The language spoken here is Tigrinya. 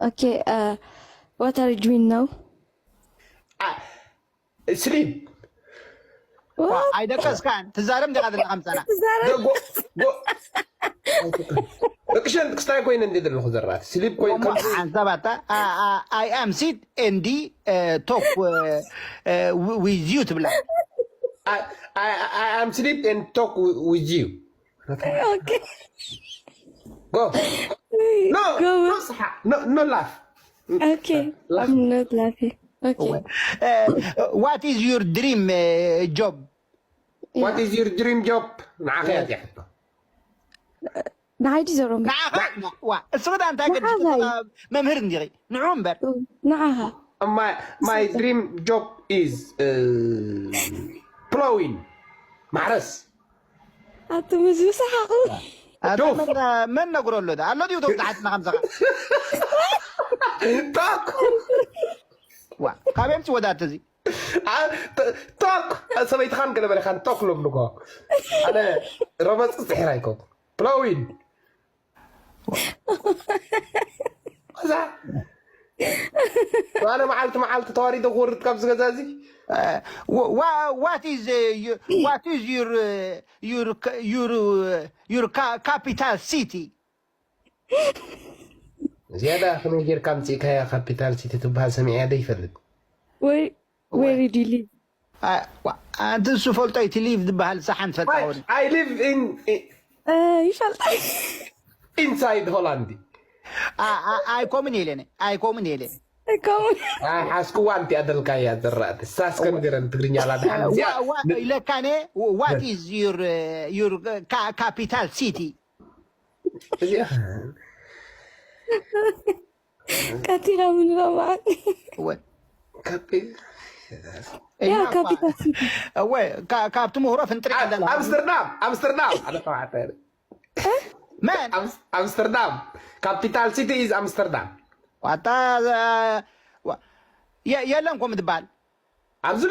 Okay, uh, what are you doing now? Sleep. What? ኣይደቀስካን ትዛረብ እንዲኻ ዘለኻ ምሳና። ትዛረብ? ደጎ ደቅሸን ክስታይ ኮይነ እንዲ ዘለኹ ዘራት ስሊፕ ኮይን ሓንሳባታ I am sit and talk with you ትብላ። I am sleep and talk with you. Okay. Go. No, Go. No, no, no laugh. Okay. I'm not laughing. Okay. What is your dream job? What is your dream job? ንዓኸ እያ ሕቶ። ንዓይ ድዩ ዘሮም? ንዓኻ ዋ እስኺ ዳ እንታይ ገድሽ ንዓኻ እዩ። መምህር እንዲኺ ንዑ እምበር ንዓኻ። My my dream job is uh, plowing. ማሕረስ። ኣቱም ህዝቢ ሰሓቑ። ኣታ መን- መን ነግሮ ኣሎ ዳ ኣሎ ድዩ ተውፅሓትና ከምሰኻ ቶክ ዋ ካበይ ምፅ ወዳት እዚ ቶክ ሰበይትኻን ገለ በለኻን ቶክ ለብልኮ ኣነ ረመፅ ፅሒር ኣይኮንኩ ፕሎዊን እዛ ባለ መዓልቲ መዓልቲ ተዋሪደ ክወርድ ካብዚ ገዛ እዚ what is what is your your your your capital city ዝያዳ ከመይ ጌርካ ኣምፂእካያ ካፒታል ሲቲ ትበሃል ሰሚዐያ ደ ይፈልጥ ወይ where do you live? ኣንቲ እሱ ፈልጦ እቲ ሊቭ ዝበሃል ሰሓን ፈጣውን I live in ይፈልጣ inside Holland ኣይኮምን የለነ ኣይኮምን የለ ከምኡ ሓስክዋ እንቲኣ ደልካያ ዘራእቲ ሳስከ ንገረን ትግርኛ ላድሓን እዚኣ ኢለካነ what is your your capital city እዚኣ ቀቲላ ምንረባዕ ወይ ካፒ- ያ ካፒታል ሲቲ ወይ ካ- ካብቲ ምህሮ ፍንጥሪ ኣለላ ኣምስተርዳም ኣምስተርዳም ኣነ ተባዕታይ መን ኣምስተርዳም ካፒታል ሲቲ ኢዝ ኣምስተርዳም ዋታ የ- የለን ኮም ትበሃል ኣብዚ